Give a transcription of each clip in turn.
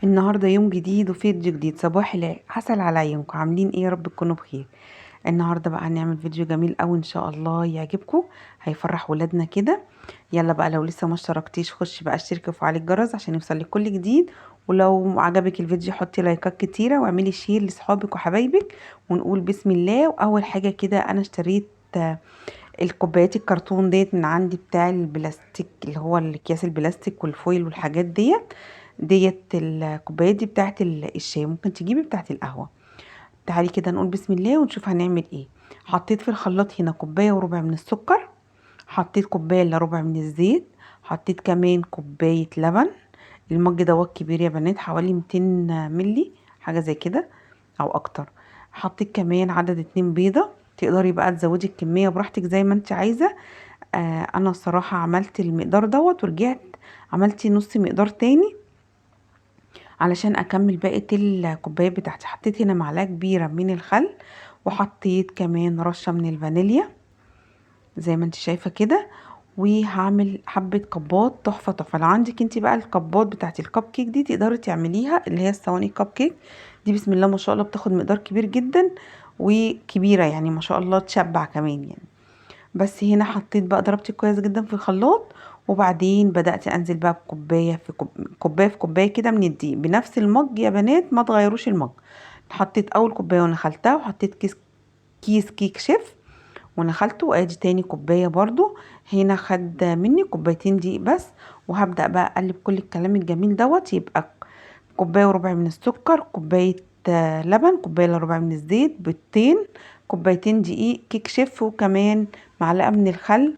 النهارده يوم جديد وفيديو جديد. صباح العسل على عيونكم، عاملين ايه؟ يا رب تكونوا بخير. النهارده بقى هنعمل فيديو جميل قوي ان شاء الله يعجبكم، هيفرح ولادنا كده. يلا بقى، لو لسه ما اشتركتيش خشي بقى اشتركي وفعلي الجرس عشان يوصلك كل جديد. ولو عجبك الفيديو حطي لايكات كتيرة واعملي share لصحابك وحبايبك، ونقول بسم الله. واول حاجة كده انا اشتريت الكوبايات الكرتون ديت من عندي بتاع البلاستيك، اللي هو الاكياس البلاستيك وال foil والحاجات ديت. الكوبايات دي بتاعت الشاي، ممكن تجيبي بتاعت القهوة. تعالي كده نقول بسم الله ونشوف هنعمل ايه. حطيت في الخلاط هنا كوباية وربع من السكر، حطيت كوباية الا ربع من الزيت، حطيت كمان كوباية لبن. المج دوت كبير يا بنات، حوالي 200 ملي حاجة زي كده او اكتر. حطيت كمان عدد 2 بيضة، تقدري بقى تزودي الكمية براحتك زي ما انت عايزه. انا الصراحة عملت المقدار دوت ورجعت عملت نص مقدار تاني علشان اكمل باقي الكوبايات بتاعتي. حطيت هنا معلقه كبيرة من الخل، وحطيت كمان رشه من الفانيليا زي ما انت شايفه كده. وهعمل حبه كبات تحفة تحفة. لو عندك انت بقى الكبات بتاعت الكب كيك دي تقدري تعمليها، اللي هي الصواني الكب كيك دي بسم الله ما شاء الله بتاخد مقدار كبير جدا وكبيره، يعني ما شاء الله تشبع كمان يعني. بس هنا حطيت بقى، ضربت كويس جدا في الخلاط، وبعدين بدأت انزل بقى بكوبايه في كوباية في كوباية كده من الدقيق بنفس المج يا بنات، ما تغيروش المج. حطيت اول كوباية ونخلتها، وحطيت كيس كيك شيف ونخلته، وادي تاني كوباية برضو. هنا خد مني كوبايتين دقيق بس. وهبدأ بقى اقلب كل الكلام الجميل دوت. يبقى كوباية وربع من السكر، كوباية لبن، كوباية الا ربع من الزيت، بيضتين، كوبايتين دقيق، كيك شيف، وكمان معلقه من الخل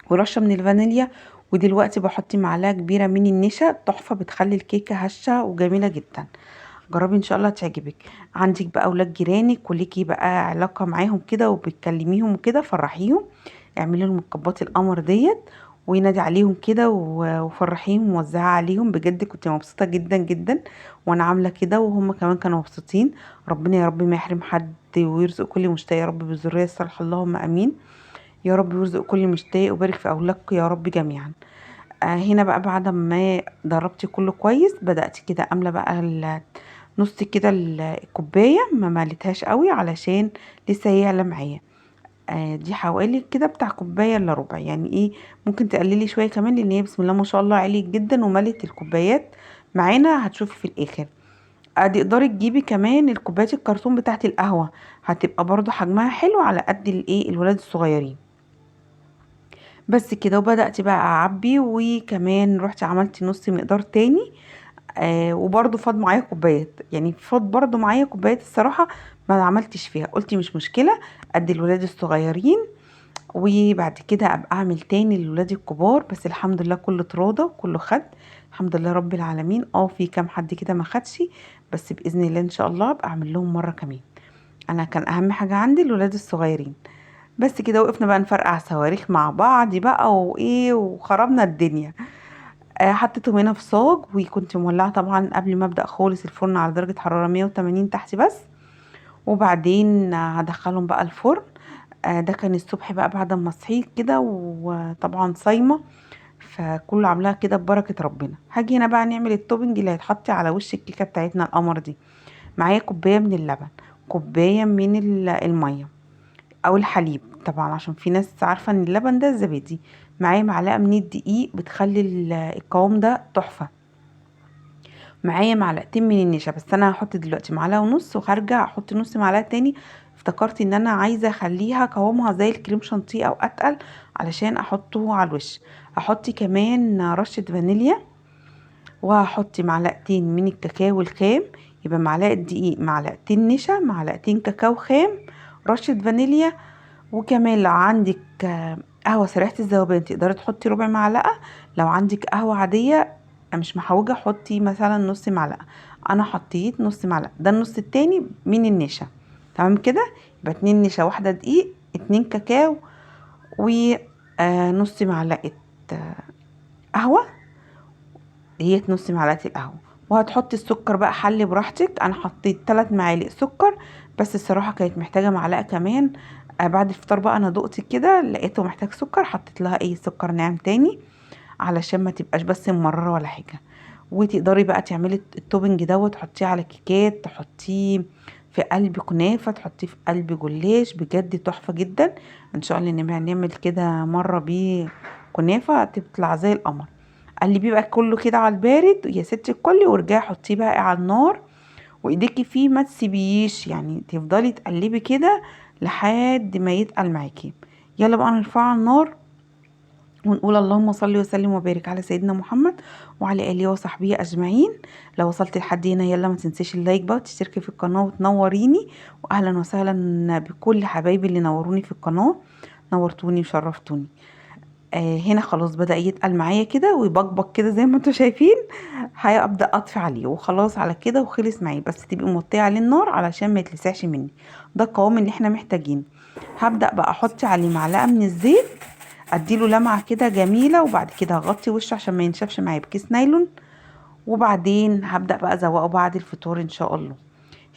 ورشه من الفانيليا. ودلوقتي بحط معلقه كبيرة من النشا، تحفة بتخلي الكيكه هشه وجميلة جدا. جربي ان شاء الله تعجبك. عندك بقى اولاد جيرانك وليكي بقى علاقة معاهم كده وبتكلميهم وكده، فرحيهم، اعملي لهم الكبات القمر ديت وينادي عليهم كده وفرحيهم ووزعها عليهم. بجد كنت مبسوطة جدا جدا وانا عامله كده، وهم كمان كانوا مبسوطين. ربنا يا رب ما يحرم حد ويرزق كل مشتاق يا رب بالذريه الصالحة، اللهم امين يا رب، يرزق كل مشتاق وبارك في اولادكم يا رب جميعا. هنا بقى بعد ما ضربتي كله كويس بدأت كده املى بقى نص كده الكوباية، ما مليتهاش قوي علشان لسه هي معايا. دي حوالي كده بتاع كوباية الا ربع، يعني ايه ممكن تقللي شوية كمان، لان هي بسم الله ما شاء الله عليت جدا وملت الكوبايات معانا، هتشوفي في الاخر. تقدري تجيبي كمان الكوبايات الكرتون بتاعت القهوة، هتبقى برضو حجمها حلو على قد الايه الولاد الصغيرين. بس كده. وبدأت بقى اعبي، وكمان رحت عملت نص مقدار تاني. وبرضو فاض معايا كوبايات، يعني فاض برضو معايا كوبايات الصراحة ما عملتش فيها، قلت مش مشكلة قد الولاد الصغيرين، وبعد كده ابقى اعمل تاني للولاد الكبار. بس الحمد لله كله اتراضى وكله خد، الحمد لله رب العالمين. في كام حد كده ما خدش، بس باذن الله ان شاء الله ابقى اعمل لهم مرة كمان. انا كان اهم حاجة عندي الولاد الصغيرين. بس كده. وقفنا بقى نفرقع صواريخ مع بعض بقى وايه، وخربنا الدنيا. حطيتهم هنا في صاج، وكنت مولعه طبعا قبل ما ابدا خالص الفرن على درجه حرارة 180 تحت بس، وبعدين هدخلهم بقى الفرن. ده كان الصبح بقى بعد ما صحيت كده، وطبعا صايمه فكله عاملاها كده ببركة ربنا. هاجي هنا بقى نعمل ال topping اللي هيتحط على وش الكيكه بتاعتنا القمر دي. معايا كوباية من اللبن، كوباية من المية او الحليب طبعا عشان في ناس عارفه ان اللبن ده الزبادي. معايا معلقه من الدقيق بتخلي القوام ده تحفة. معايا معلقتين من النشا، بس انا هحط دلوقتي معلقه ونص وهرجع احط نص معلقه تاني. افتكرت ان انا عايزه اخليها قوامها زي الكريم شانتيه او اتقل علشان احطه على الوش. هحط كمان رشه فانيليا، وهحط معلقتين من الكاكاو الخام، يبقى معلقه دقيق، معلقتين نشا، معلقتين كاكاو خام، رشه فانيليا. وكمان لو عندك قهوة سريعة الذوبان تقدري تحطي ربع معلقه، لو عندك قهوة عادية مش محوجه حطي مثلا نص معلقه. انا حطيت نص معلقه، ده النص التاني من النشا. تمام كده، يبقى 2 نشا، 1 دقيق، 2 كاكاو، ونص معلقه قهوة، ديت نص معلقه القهوة. وهتحطي السكر بقى حلي براحتك. انا حطيت 3 معالق سكر، بس الصراحة كانت محتاجه معلقه كمان. بعد الفطار بقى انا دقت كده لقيته محتاج سكر، حطيت لها اي سكر ناعم تاني علشان ما تبقاش بس ممرره ولا حاجة. وتقدري بقى تعملي ال topping دوت، تحطيه على كيكات، تحطيه في قلب كنافه، تحطيه في قلب جلاش، بجد تحفة جدا. ان شاء الله نبقى نعمل كده مرة بيه كنافه تطلع زي القمر. قلبية بقى كله كده على البارد يا ستي الكل، وارجعي حطيه بقى على النار وايديكي فيه، ما تسيبيش، يعني تفضلي تقلبي كده لحد ما يتقل معاكي. يلا بقى نرفعه على النار ونقول اللهم صل وسلم وبارك على سيدنا محمد وعلى اله وصحبه اجمعين. لو وصلت لحد هنا يلا ما تنسيش ال like بقى وتشتركي في القناة وتنوريني. واهلا وسهلا بكل حبايبي اللي نوروني في القناة، نورتوني وشرفتوني. هنا خلاص بدأ يتقل معايا كده ويبقبق كده زي ما انتم شايفين. هبدأ اطفي عليه وخلاص على كده وخلص معايا، بس تبقي موطيه عليه النار علشان ما يتلسعش مني. ده القوام اللي احنا محتاجينه. هبدأ بقى احط عليه معلقه من الزيت، اديله لمعة كده جميلة، وبعد كده هغطي وشه عشان ما ينشفش معايا بكيس نايلون، وبعدين هبدأ بقى ازوقه بعد الفطور ان شاء الله.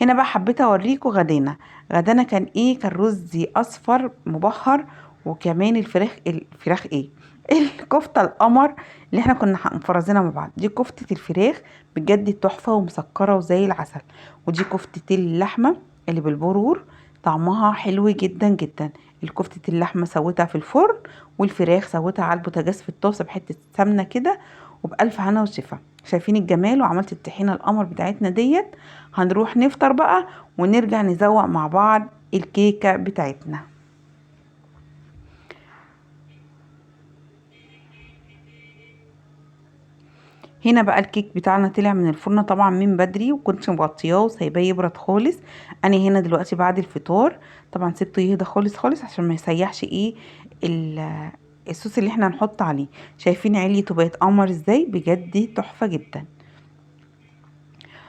هنا بقى حبيت اوريكم غدانا. غدانا كان ايه؟ كان رز اصفر مبهر، وكمان الفراخ ايه، الكفتة القمر اللي احنا كنا مفرزينها مع بعض. دي كفته الفراخ بجد تحفة ومسكره وزي العسل، ودي كفته اللحمة اللي بالبرور طعمها حلو جدا جدا. الكفتة اللحمة سويتها في الفرن، والفراخ سويتها على البوتاجاز في الطاسه بحته سمنه كده، وبألف هنا وشفا. شايفين الجمال؟ وعملت الطحينه القمر بتاعتنا ديت. هنروح نفطر بقى ونرجع نزوق مع بعض الكيكه بتاعتنا. هنا بقى الكيك بتاعنا طلع من الفرن طبعا من بدري، وكنت مغطياه وسايباه يبرد خالص. انا هنا دلوقتي بعد الفطار طبعا سبته يهدى خالص خالص عشان ما يسيحش ايه الصوص اللي احنا هنحط عليه. شايفين عليته بقت قمر ازاي؟ بجد تحفة جدا.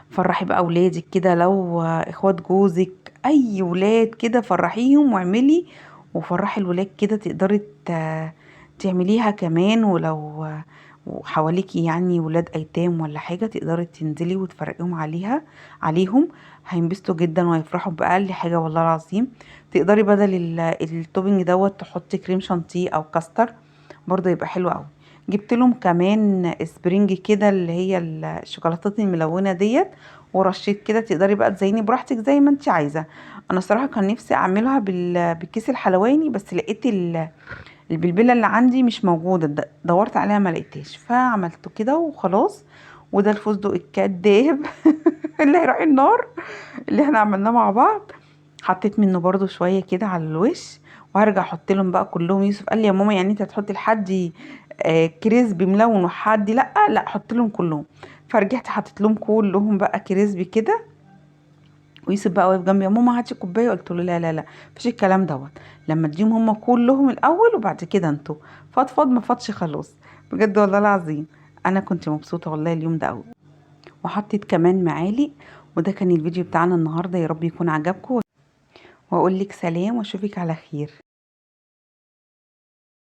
فرحي بقى اولادك كده، لو اخوات جوزك اي ولاد كده فرحيهم واعملي وفرحي الولاد كده، تقدري تعمليها كمان. ولو وحواليكي يعني ولاد ايتام ولا حاجة تقدري تنزلي وتفرقيهم عليهم، هينبسطوا جدا وهيفرحوا باقل حاجة والله العظيم. تقدري بدل ال topping دوت تحطي كريم شانتيه او كاستر برضه يبقى حلو قوي. جبت لهم كمان spring كده اللي هي الشوكولاتات الملونة ديت، ورشيت كده. تقدري بقى تزيني براحتك زي ما انت عايزه. انا صراحة كان نفسي اعملها بالكيس الحلواني، بس لقيت البلبلة اللي عندي مش موجودة، دورت عليها ما لقيتهاش، فعملته كده وخلاص. وده الفستق الكداب اللي هيروح النار اللي احنا عملناه مع بعض. حطيت منه برضو شوية كده على الوش، وهرجع احط لهم بقى كلهم. يوسف قال لي يا ماما يعني انت هتحطي لحد crispy ملون وحد لا لا، حط لهم كلهم. فرجعت حطيت لهم كلهم بقى crispy كده. ويوسف بقى واقف جنبي، يا ماما هاتي كوباية. قلت له لا لا لا مفيش الكلام دوت، لما اديهم هم كلهم الاول وبعد كده انتوا. فضفض ما فضش خلاص، بجد والله العظيم انا كنت مبسوطة والله اليوم ده قوي. وحطيت كمان معالق. وده كان الفيديو بتاعنا النهارده، يا رب يكون عجبكم، واقول لك سلام واشوفك على خير.